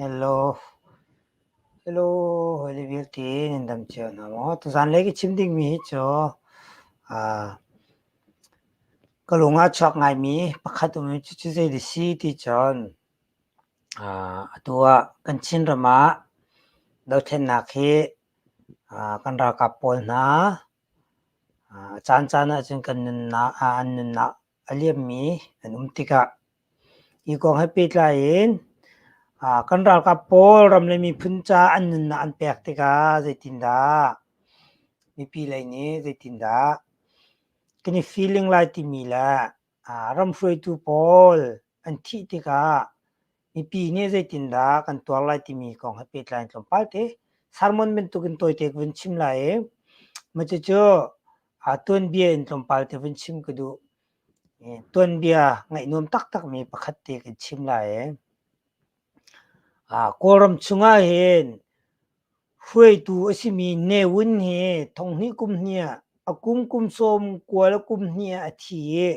Hello, hello, hawile vialte nan dam cio hna maw? Tuzanlei ka chim dingmi hi cu ka lung ah a chuak ngaimi pakhat um i cucu zei dah si ti cun atu ah kan Chinram ah dothlennak hi kan ralkap pawl hna a caancaan ahcun kan nunnak an nunnak a liammi an um tikah hi kong he pehtlai in kan ralkap pawl ram le miphun ca an nunnak an pek tikah zeitindah mipi lei nih zeitindah kan i feeling lai timi le ram hruaitu pawl an thih tikah mipi nih zeitindah kan tuar lai timi kong he pehtlai in tlawmpal te sermon bantukin tawite ka vun chim lai i mah cucu tuanbia in tlawmpal te vun chim ka duh. Tuanbia ngaih nuam taktakmi pakhat te kan chim lai i Kawlram chungah hin hruaitu a simi Ne Win hi thonghnih kum hnih ah a kum kum sawm kua le kum hnih ah a thi i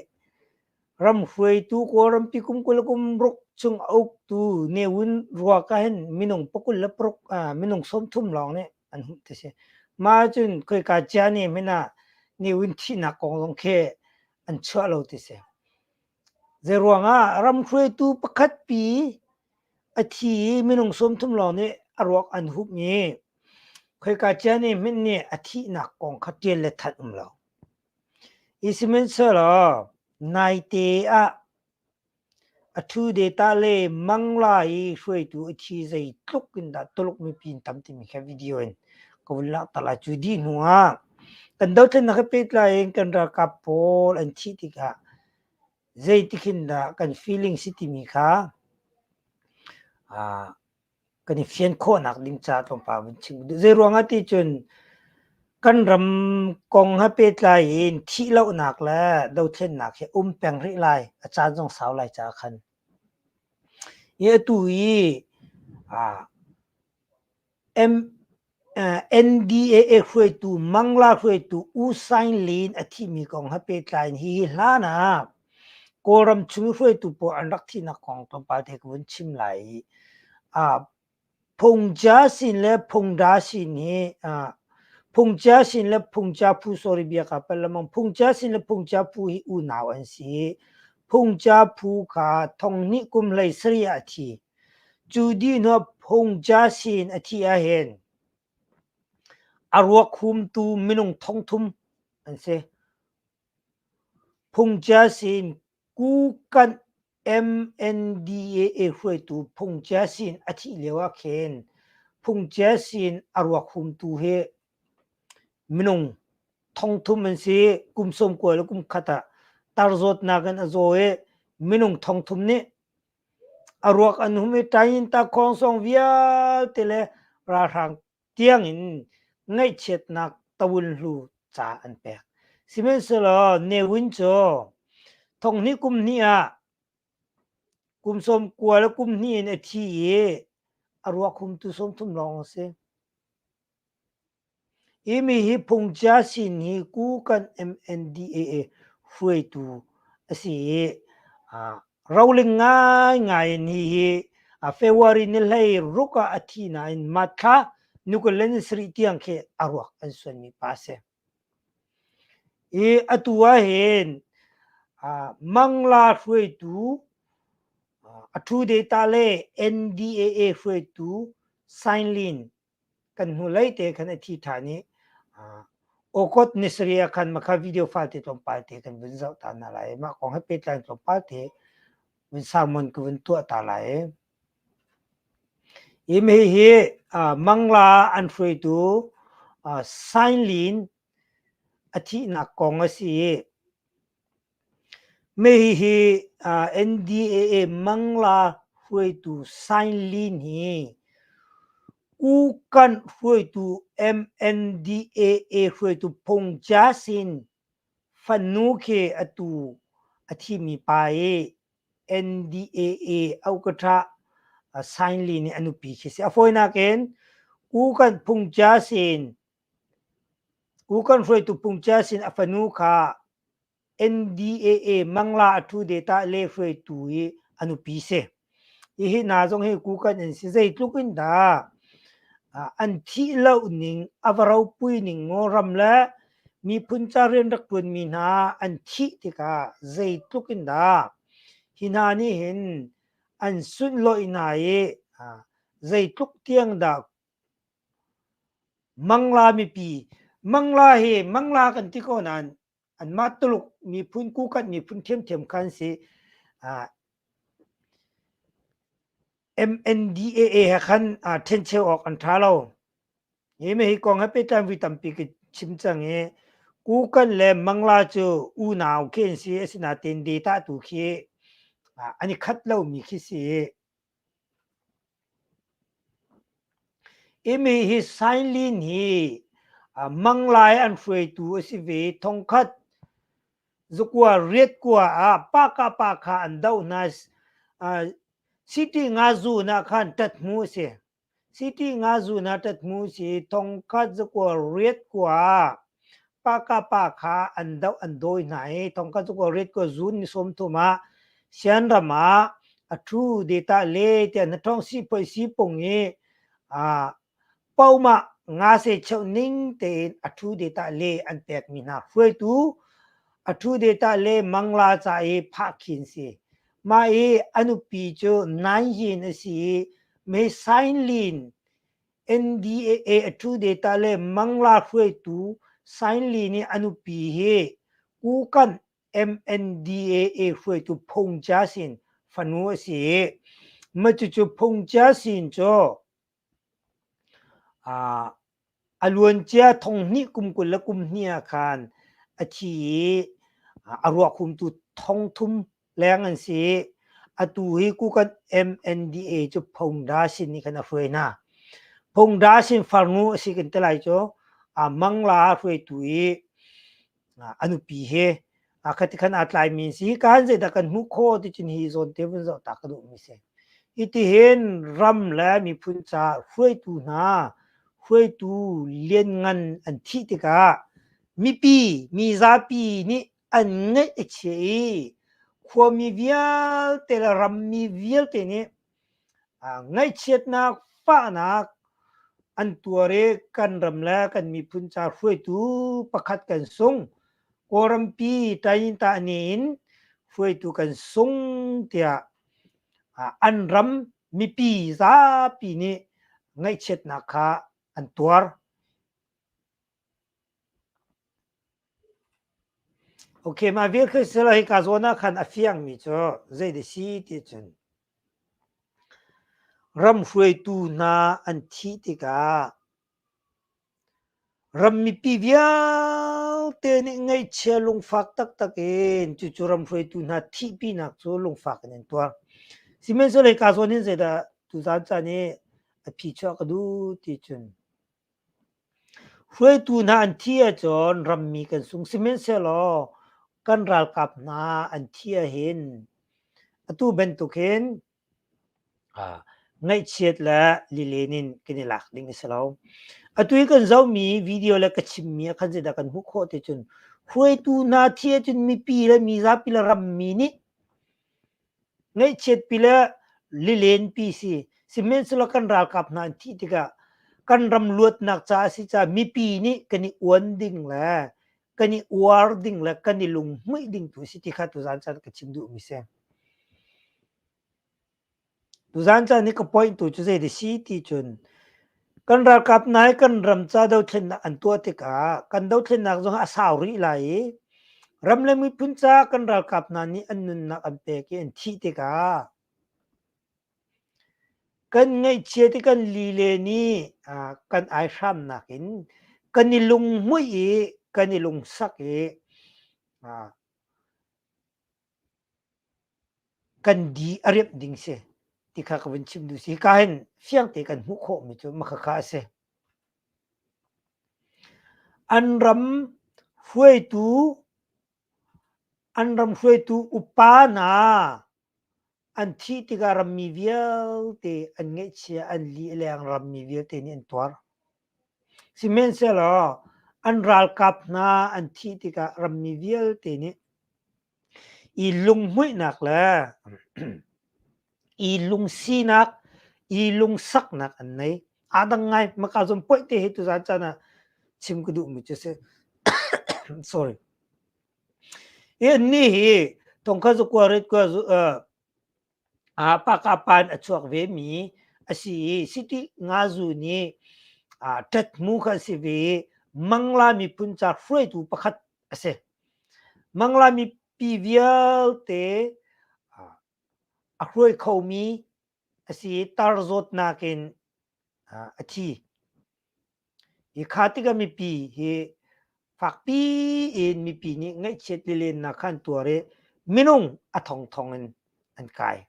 ram hruaitu Kawlrampi kum 20 le kum ruk chung a uktu Ne Win ruak ah hin minung pakul le paruk minung 30 lawng nih an hmuh ti si. Mah ahcun khoika cia ne hmanh ah Ne Win thihnak kong zong khi an chuah lo ti si. Zeiruang ah ram hruaitu pakhat pi a thi i minung 30 lawng nih a ruak an humh i khoika cia ne hmanh nih a thihnak kong kha ṭial le thanh um lo. I sihmanhsehlaw naite ah A ṭhu data le Mangla i hruaitu a thi zeitluk in dah Tuluk mipi an tam timi kha video in ka vun langhter lai. Cu dih hnu ah kan dothlennak he pehtlai in kan ralkap pawl an thih tikah zeitik hin dah kan feeling si timi kha kan i fian khawhnak ding caah tlawmpal vun chim duh. Zeiruang ah ti cun kan ram kong he pehtlai in thihlohnak le dothlennak hi um peng rih lai. A caan zong sau lai caah khan. Hi atu i M NDAA hruaitu Mangla hruaitu U Saing Lin a thihmi kong he pehtlai in hihi hlan ah Kawlram chung hruaitu pawl an rak thihnak kong tlawmpal te ka vun chim lai i Phungcia sin le Phungda sin hi Phungcia sin le Phungcia phu sorry bia ka palh lengmang Phungcia sin le Phungcia phu hi unau an si i Phungcia phu kha thonghnih kum hlei sarih ah a thi. Cu dih hnuah Phungcia sin a thih ahhin a ruak humtu minung thongthum an si. Phungcia sin Kukanh MNDAA hruaitu Phungcia sin a thih lio ah khin Phungcia sin a ruak humtu hi minung thongthum an si. Kum 90 le kum khat ah tar zawtnak in a zaw i minung thongthum nih A ruak an hum i ṭainta khawngsawng vialte le ralhrang tiangin ngaihchiatnak tawunhlu ca an pek. Sihmanhsehlaw Ne Win cu thonghnih kum hnih ah kum 90 le kum hnih in a thi i a ruak humtu 30 lawng a si. Hi mi hi phungcia sin hi Kukan MNDAA hruaitu a si i roling ngaingai in hihi February ni hlei ruk ah a thi nain March thla ni 20 le ni sarih tiang khi a ruak an suanmi pa a si. Hi atu ahhin Mangla hruaitu a ṭhu data le NDAA hruaitu Sainlin kan hnulei te khan a thi ṭhan i August ni sarih ah khan makha video file te tlawmpal te kan vun zoh ta hna lai. Mah kong he pehtlai tlawmpal te vun sermon ka vun tuah ta lai. Hi mi hi Mangla an hruaitu Sainlin a thihnak kong a si i Hihi NDAA Mangla hruaitu Saing Lin hi Kukanh hruaitu MNDAA hruaitu Phung Jia Sin fanu khi atu a thimi pa i NDAA aukaṭha Saing Lin nih a nupi khi a si. A fawinak in Kukanh Phung Jia Sin Kukanh hruaitu Phung Jia Sin a fanu kha NDAA Mangla a ṭhu data le hruaitu i a nupi si. Hihi hna zong hi Kukan an si. Zeitluk in dah an thih lo ning a va ropui ning maw ram le miphun ca rian rak ṭuanmi hna an thih tikah zeitluk in dah hi hna nih hin an sunhlawih hna i zeitluk tiang dah Mangla mipi Mangla hi Mangla kan ti ko nain anmah Tuluk miphun Kukat miphun ṭhiamṭhiam kha an si. MNDAA he khan ṭhencheu awk an ṭha lo. Hi hi kong he pehtlai vui tampi ka chim cang i Kukan le Mangla cu unau khi an si asinain data tu khi an i khat lomi khi si. Imi hi Sainlin hi Manglai an hruaitu a si ve i thongkhat zakua riatkua ah paka pa kha an doh hna. City nga zun ah khan ṭathmu a si. City nga zun ah ṭathmu a si i thongkhat zakua riatkua ah Paka pa kha an doh an dawi hna i thongkhat zakua riatkua zun ni 30 ah Sianram ah a ṭhu deta le tiah na ṭhawng sipuai sipung i Paumah ngase cheuh ning tein a ṭhu deta le an pekmi hna hruaitu a ṭhu deta le mangla ca i phah khin si. Mah i a nupi cu Nanyin a si i May Sain Lin NDAA a ṭhu deta le mangla hruaitu Sain Lin i a nupi hi Kukan MNDAA hruaitu Phung Chia Sin fanu a si i mah cucu Phung Chia Sin cu A luancia thonghnih kum 22 ah khan a thi i a ruak humtu thongthum leng an si i atu hi Kukan MNDA cu Phongda sin nih khan a hruai hna. Phongda sin farnu a si kan ti lai cu Mangla hruaitu i a nupi he khati khan aa tlaimi an si. Hika hin zeidah kan hmuh khawh ti cun hi zawn te vun zoh ta ka duhmi si. Hitihin ram le miphun caah hruaitu hna, hruaitu lianngan an thih tikah mipi, mizapi nih an ngaih a chia i khuami vialte le rammi vialte nih Ngaihchiatnak, fahnak an tuar i kan ram le kan miphun ca hruaitu pakhat kan sung. Kawlrampi Tayinta ni in hruaitu kan sung tiah an ram mipi zapi nih ngaihchiatnak kha an tuar. Okay, mah vial khi si lo hika zawn ah khan a fiangmi cu zei dah si ti cun ram hruaitu hna an thih tikah ram mipi vialte nih ngaihchia lungfak taktak in cucu ram hruaitu hna thihpinak cu lungfak in an tuar. Sihmanhsehlaw hika zawn hin zeidah tuzaan caan i a phi chuah ka duh ti cun Hruaitu hna an thih ahcun rammi kan sung. Sihmanhsehlaw kan ralkap hna an thih ahhin atu bantuk hin ngaihchiat le lilen in kan i lak ding a si lo. Atu i kan zohmi video le ka chimmi ah khan zeidah kan hmuh khawh ti cun hruaitu hna thih ahcun mipi le mizapi le rammi nih Ngaihchiatpi le lilenpi si. Sihmanhsehlaw kan ralkap hna an thih tikah kan ram luatnak caah a si caah mipi nih kan i uan ding le kan i uar ding le kan i lunghmuih ding tu a si ti kha tuzaan caan ka chim duhmi si. Tuzaan caan i ka point tu cu zei dah si ti cun kan ralkap hna hi kan ram ca dothlennak an tuah tikah kan dothlennak zong a sau rih lai i ram le miphun ca kan ralkap hna nih an nunnak an pek i an thih tikah kan ngaihchiat i kan lilen i kan aihramnak in kan i lunghmuih i kan i lungsak i kan di a riamh ding si ti kha ka vun chim duh si. Hika hin fiangte kan hmuh khawhmi cu makhakha a si. An ram hruaitu an ram hruaitu upa hna an thih tikah rammi vialte an ngaihchia an li a leng rammi vialte nih an tuar. Sihmanhsehlaw an ralkap hna an thih tikah rammi vialte nih i lunghmuihnak le. I lungsinak, i lungsaknak an nei. Aa dang ngai. Maka zawn poih te hi tuzan caan ah chim ka duhmi cu si. Sorry. Hi annih hi thongkhat zakua rit kua pakapan a chuak vemi a si i Siti Ngazu nih ṭathmu kha a si ve i Mangla miphun ca hruaitu pakhat a si. Mangla mipi vialte a hruai khomi a si i tar zawtnak in a thi. Hi kha tikah mipi hi fakpi in mipi nih ngaihchiat lilennak kha an tuar i minung a thongthong in an kai.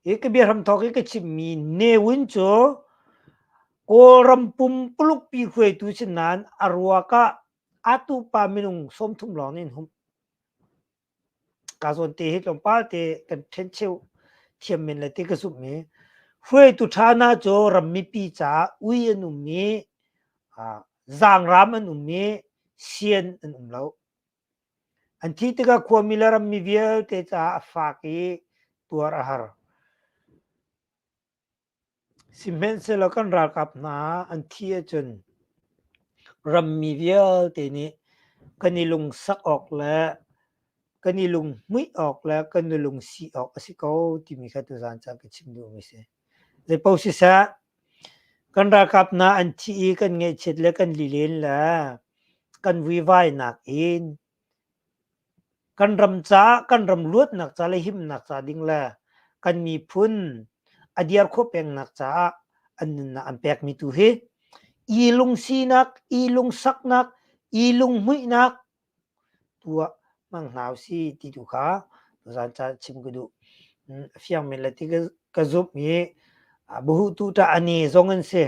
Hi ka biahram thawk i ka chimmi Ne Win cu Kawlram pumpuluk pi hruaitu si nain a ruak ah atu pa minung 30 lawng nih an humh. Ka zawn te hi tlawmpal te kan ṭhencheu thiam men le ti ka zumh i hruaitu ṭha hna cu ram mipi caah ui an um i zaangram an um i sian an um lo. An thih tikah khuami le rammi vialte caah a fak i tuar a har. Sihmanhsehlaw kan ralkap hna an thih ahcun rammi vialte nih kan i lungsak awk le kan i lunghmuih awk le kan i lungsi awk a si ko timi kha tuzaan caan ka chim duhmi a si. Zeipaoh siseh, kan ralkap hna an thih i kan ngaihchiat le kan lilen le kan vuivainak in Kan ram caah, kan ram luatnak ca le himnak ca ding le kan miphun a diar khawh pengnak caah an nunnak an pekmi tu hi i lungsinak, i lungsaknak, i lunghmuihnak tu ah hmang hna usih ti tu kha tuzaan ca chim ka duh. A fiang men le ti ka zumh i buhutu ṭah a ne zong an si.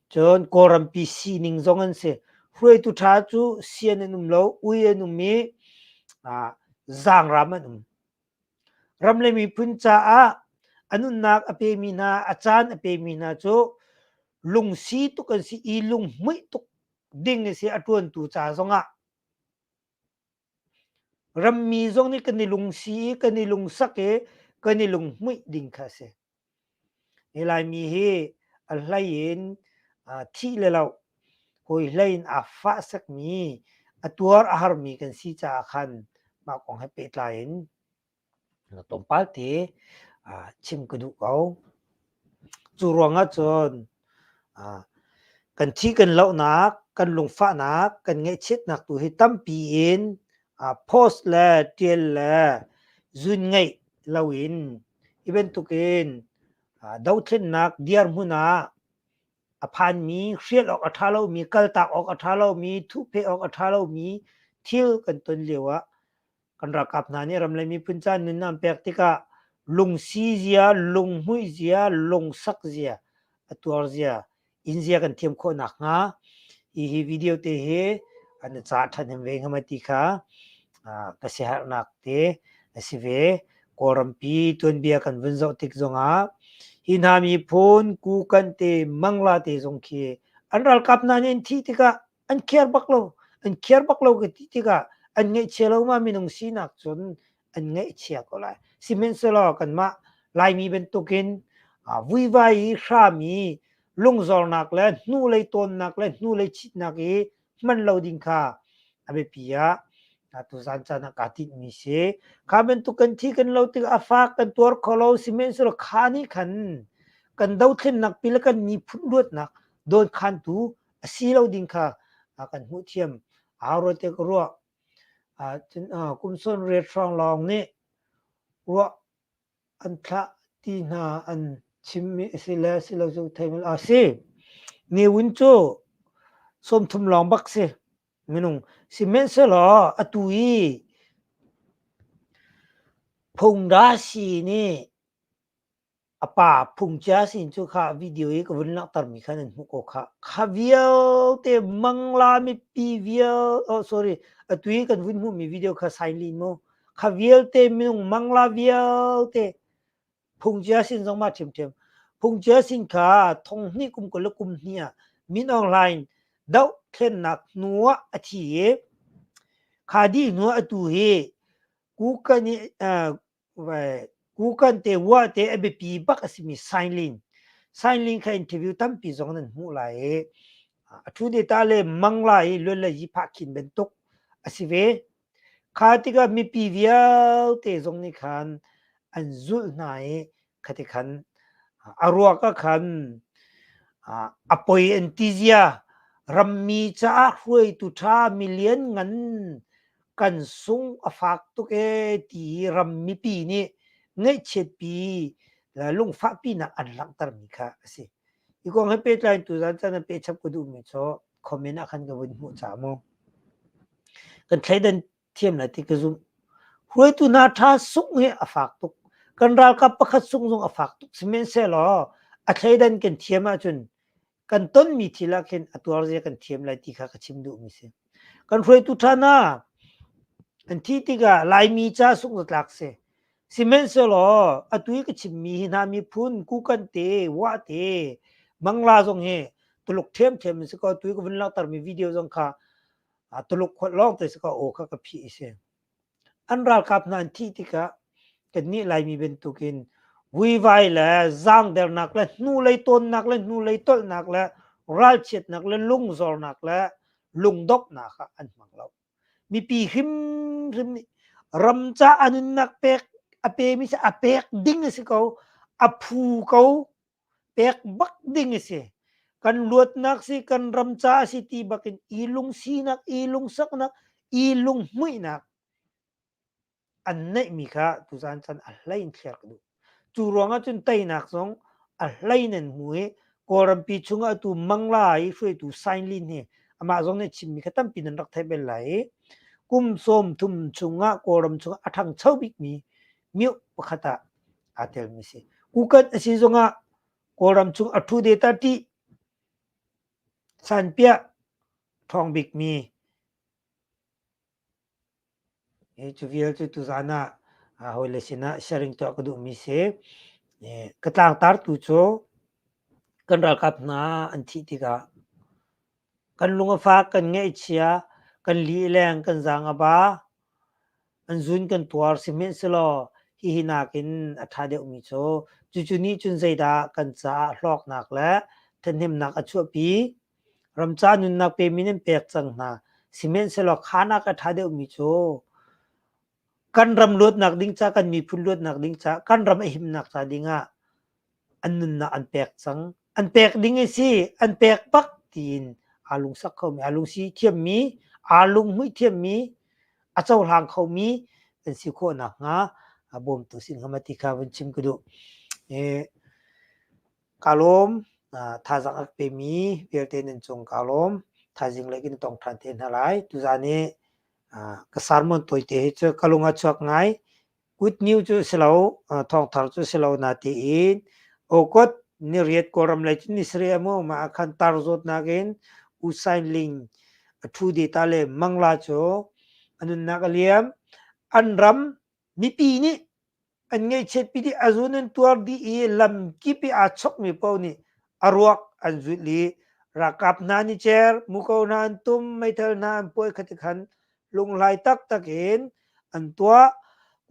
Cun Kawlrampi sining zong an si. Hruaitu ṭha cu sian an um lo, ui an um i zaangram an um. Ram le miphun caah a nunnak a pemi hna, a caan a pemi hna cu lungsi tuk an si i lunghmuih tuk ding a si a ṭuantu ca zongah. Rammi zong nih kan i lungsi i kan i lungsak i kan i lunghmuih ding kha a si. Hi Laimi hi a hlei in thih le loh, hawi hlei in aa fahsakmi, a tuar a harmi kan si caah khan mah kong he pehtlai in tlawmpal te chim ka duh ko. Cu ruangah cun kan thih kan lohnak, kan lungfahnak, kan ngaihchiatnak tu hi tampi in post le ṭial le zun ngeih loin hi bantukin dothlennak dirhmun ah a phanmi, hrial awk a ṭha lomi, kaltak awk a ṭha lomi, thuhpheh awk a ṭha lomi thil kan ton lio ah kan ralkap hna nih ram le miphun ca nun an pek tikah lungsi zia, lunghmuih zia, lungsak zia, a tuar zia, inn zia kan thiam khawh nakhnga hi video te hi an ca ṭhahnem ve hnga ti kha ka siaherhnak te a si ve. Kawlrampi tuanbia kan vun zoh tik zongah hi hna miphun Kukan te Mangla te zong khi an ralkap hna nih an thih tikah an care bak lo. An care bak lo ka ti tikah an ngaihchia lo ma minung sinak cun an ngaihchia ko lai. Sihmanhsehlaw kanmah Laimi bantukin vuivai i hram i lungzornak le hnulei tawnnak le hnulei chitnak i hman lo ding kha a biapi ah tuzan caan ah kaa tinhmi si. Kha bantuk kan thi kan lo tikah a fak kan tuar kho lo sihmanhsehlaw kha nih khan kan dothlennak pi le kan miphun luatnak dawnkhantu a si lo ding kha kan hmuh thiam a ruah te ka ruah. Cun kum 80 hrawng lawng nih ruah an thlah ti hna an chimmi a si le si lo cu thei a si. Ne Win cu 30 lawng bak si minung. Sihmanhsehlaw atu i phungdasi nih a pa phungcia sin cu kha video i ka vun langhtermi kha nan hmuh ko khah. Kha vialte Mangla mipi vial oh sorry atu i kan vun hmuhmi video kha Sailin mu. Kha vialte minung Mangla vialte phungcia sin zong ma ṭhiamṭhiam. Phungcia sin kha thong hnih kum kul le kum hnih ah Min Aung Hlaing dohthlennak hnu ah a thi i kha dih hnu ah atu hi Kukan i Kukan te Wa te a biapi bak a simi Sainlin. Sainlin kha interview tampi zong nan hmuh lai i a thu data le mang lai i luan le yi phah khin bantuk a si ve. Kha tikah mipi vialte zong nih khan an zulh hna i khati khan a ruak ah khan a poi an ti zia rammi caah hruaitu ṭha milian ngan kan sung a fak tuk ee ti ram mipi nih ngaihchiatpi lungfahpinak an langhtermi kha a si. Hi kong he pehtlai in tuzan caan ah pehchap ka duhmi cu comment ah khan ka vun hmuh ca mu. Kan thleidan thiam lai ti ka zumh. Hruaitu hna ṭha sungh hi a fak tuk. Kan ralkap pakhat sungh zong a fak tuk. Sihmanhsehlaw a thleidan kan thiam ahcun kan tonmi thil ah khin a tuar zia kan thiam lai ti kha ka chim duhmi si. Kan hruaitu ṭha hna an thih tikah Laimi ca sungh zatlak si. Sihmanhsehlaw atu i ka chimmi hi hna miphun Kukan te, Wah te, Mangla zong hi Tuluk ṭhiamṭhiam in si ko. Atu i ka vun langhtermi video zong kha Tuluk holh lawng te si ko aw kha ka phih i si. An ralkap hna an thih tikah kannih Laimi bantukin vuivai le zaangdernak le hnulei tawnnak le hnulei tolhnak le ralchiatnak le lungzornak le lungdonghnak ah an hmang lo. Mipi hrimhrim nih ram ca a nunnak pek a pemi si a pek ding a si ko, a phu ko, pek bak ding a si. Kan luatnak si, kan ram ca a si ti bakin i lungsinak, i lungsaknak, i lunghmuihnak an neihmi kha tuzan chan a hlei in thliar ka duh. Cu ruangah cun teinak zong a hlei in an hmu i Kawlrampi chungah atu Mangla i hruaitu Sain Lin hi amah zong nih chimmi kha tampi nan rak theih bel lai i kum 30 chungah Kawlram chungah a ṭhangcho bikmi myo pakhat ah aa telmi si. Kukat a si zongah Kawlram chung a ṭhu data ṭih sanpiah ṭhawng bikmi Hi cu vial cu tuzaan ah hawile sinah sharing tuah ka duhmi si. Ka tlangtartu cu kan ralkap hna an thih tikah kan lung a fak, kan ngaihchia, kan li leng, kan zaang a ba, an zun kan tuar. Sihmanhsehlaw hihi nakin a ṭha deuhmi cu cucu nih cun zeidah kan caah hlawknak le ṭhathnemnak a chuahpi? Ramca nunnak pemi nan pek cang hna. Sihmanhsehlaw khanak a ṭha deuhmi cu kan ram luatnak ding ca, kan miphun luatnak ding ca, kan ram a himnak ca dingah an nunnak an pek cang. An pek ding a si, an pek bak tiin aa lungsak khomi, aa lungsi thiammi, aa lunghmuih thiammi, a cohlang khomi kan si khawh nakhnga a bawmtu si hnga ma ti kha vun chim ka duh. Kaa lawm. Thazaang a ka pemi vialte nan cung kaa lawm. Thaizing lei kan i tong ṭhan te hna lai. Tuzaan i ka sermon tawite hi cu ka lung a chuak ngai. Good news cu si lo, thawngthar cu si lo natein August ni riat Kawlram lei cun ni sarih ah maw mah ah khan tar zawtnak in U Sain Ling a ṭhu data le Mangla cu a nunnak a liam. An ram mipi nih An ngaihchiatpi dih, a zun an tuar dih i lamkip i aa chokmi paoh nih a ruak an zulh i ralkap hna nih cer, muko hna an tum, meithal hna an puai kha ti khan lunghlai taktak in an tuah.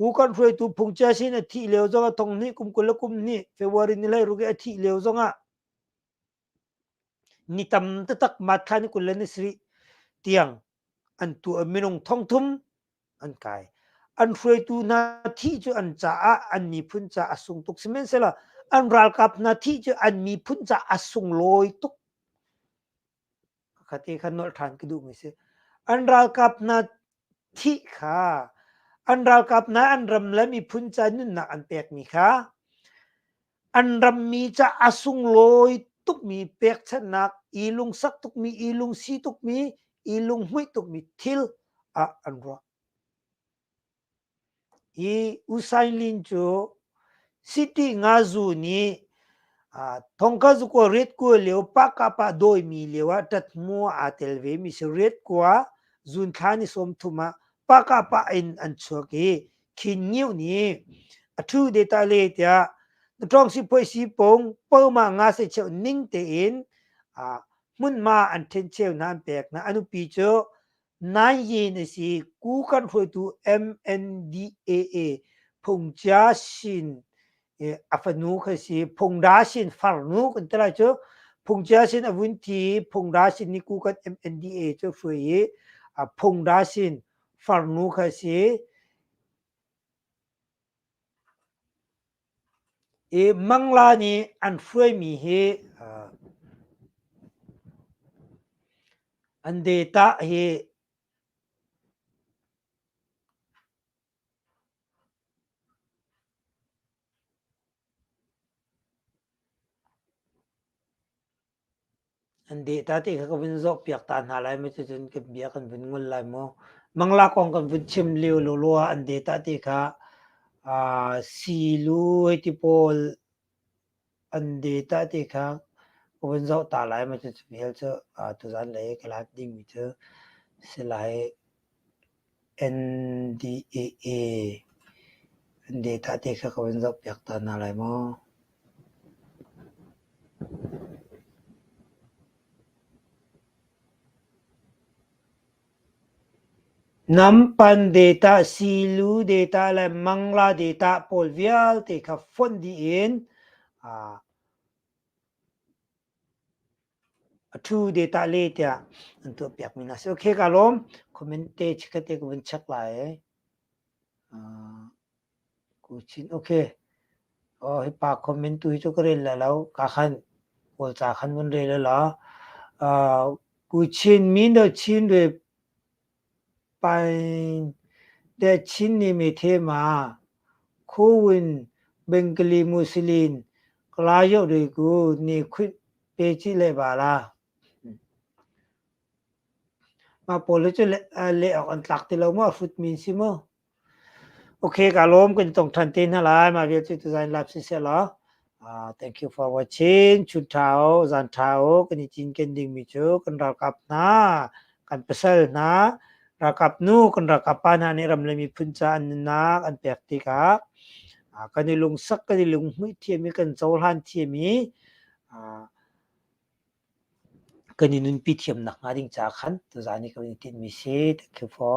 Kukan hruaitu Phungcia sin a thih lio zongah thong hnih kum 21 February ni 16 i a thih lio zongah ni tam taktak March thla ni 27 tiang an tuah minung thong thum an kai. An hruaitu hna thih cu an caah an miphun caah a sung tuk. Sihmanhsehlaw an ralkap hna thih cu an miphun caah a sunglawi tuk. Khate kha nolh ṭhan ka duhmi si. An ralkap hna thih kha an ralkap hna an ram le miphun ca nunnak an pekmi kha an rammi ca a sunglawi tukmi pekchanhnak i lungsak tukmi i lungsi tukmi i lunghmuih tukmi thil ah an ruah. Hi U Sain Lin cu City Ngazu nih thongkha zukua riat kua lio pakapa dawimi lio ah ṭathmu aa tel ve mi si riat kua zun thla ni 30 ah pakapa in an chuak i Khin Ngiu nih a ṭhu data le tiah na ṭawng si phuai si pong poma nga se cheu ning tein hmunhma an ṭhencheu hna an pek hna. A nupi cu Nai Yin a si. Ku kan hruaitu MNDAA. Phungcia sin a fanu kha si Phungda sin farnu kan ti lai cu. Phungcia sin a vun thi Phungda sin ni ku kan MNDA cu hruai i Phungda sin farnu kha si. I Mangla nih an hruaimi hi an data hi An data ti kha ka vun zohpiak ta hna lai maw cucun kan bia kan vun ngol lai maw? Mangla kong kan vun chim lio lawlaw ah an data ti kha silu hei ti pawl an data ti kha ka vun zoh ta lai maw cucu vial cu tuzan lei ka lak dingmi cu si lai. NDAA an data te kha ka vun zohpiak ta hna lai maw? Nampan data, silu data le mangla data pawl vialte kha fonh dih in A ṭhu data le tiah an tuahpiakmi hna a si. Okay, ka lawm. Comment te chikkhat te ka vun check lai. Kuchin, okay. Oh, hi pa comment tu hi cu ka rel lai lo. Ka khan Kawlca khan vun rel la. Kuchin min do chin re pain de chin ni me the ma khuwin Bengali Muslim kalayo re ku ni khwit pe chi le ba la. Mah pawl hi cu leh awk an tlak ti lo maw? Hrut min si maw? Okay, ka lawm kan tong than te hna lai. Mah vial cu tuzan live siseh law. Thank you for watching. Chun tha o, zan tha o. Kan i cinken dingmi cu kan ralkap hna, kan pasal hna, ralkap nu, kan ralkap pa hna nih ram le miphun ca an nunnak an pek tikah kan i lungsak, kan i lunghmuih thiam i kan cohlan thiam i kan i nunpi thiam nakhnga ding ca khan tuzan i kan i tinhmi si. Thank you for.